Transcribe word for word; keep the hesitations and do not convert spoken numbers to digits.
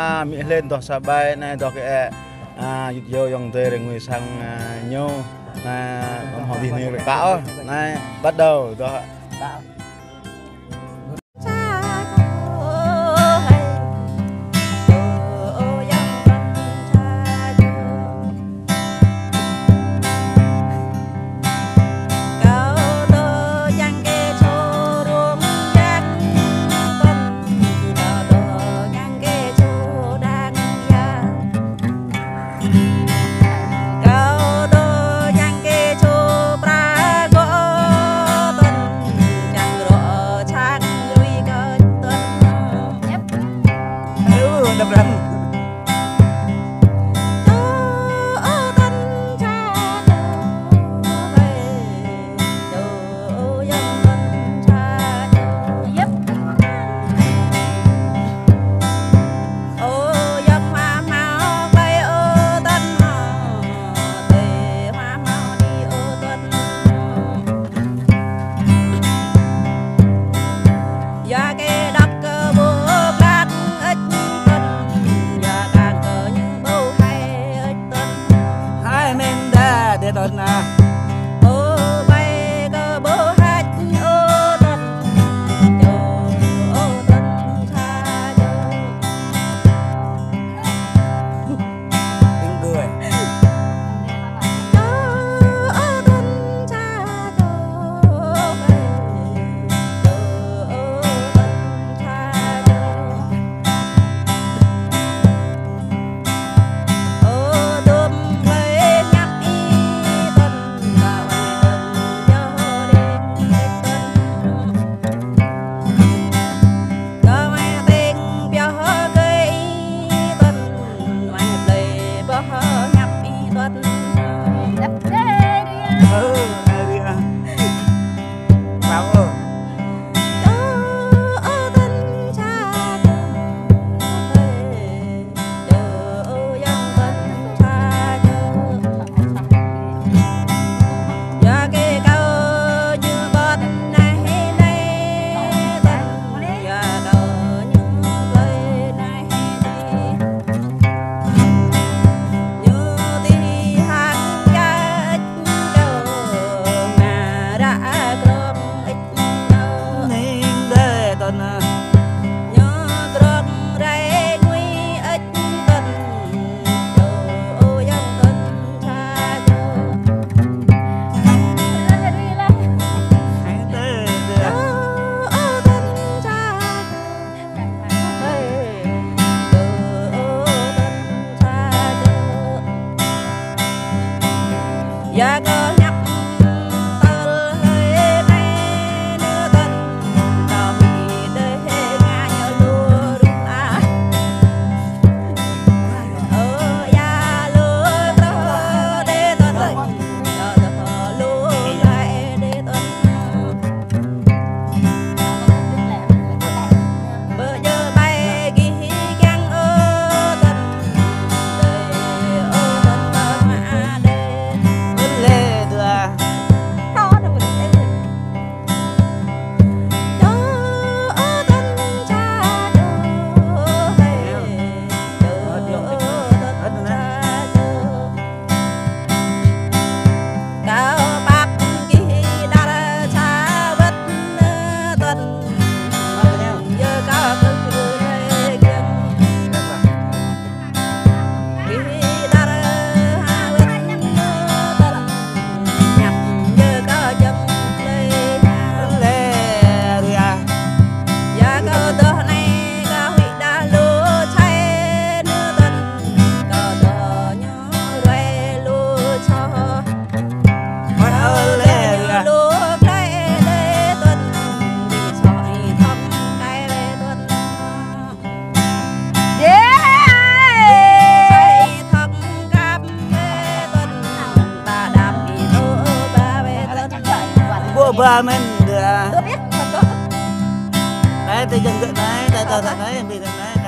A, mĭ hlên dŏ sa ƀai, anai dŏ kơ ĕ, a, yŭt yâo ayŏng adơi rơngui sang, a, ñu. Anai, ƀơ̆ng hŏ dih anai rơkâo. Anai, bắt đầu dŏ. Hai men đa đe đon na. Tiếng người. Ƀu ba men đa. Đa tơ jơ̆ng gơ̆ đa, đa tơ đa đa, ƀing đa đa.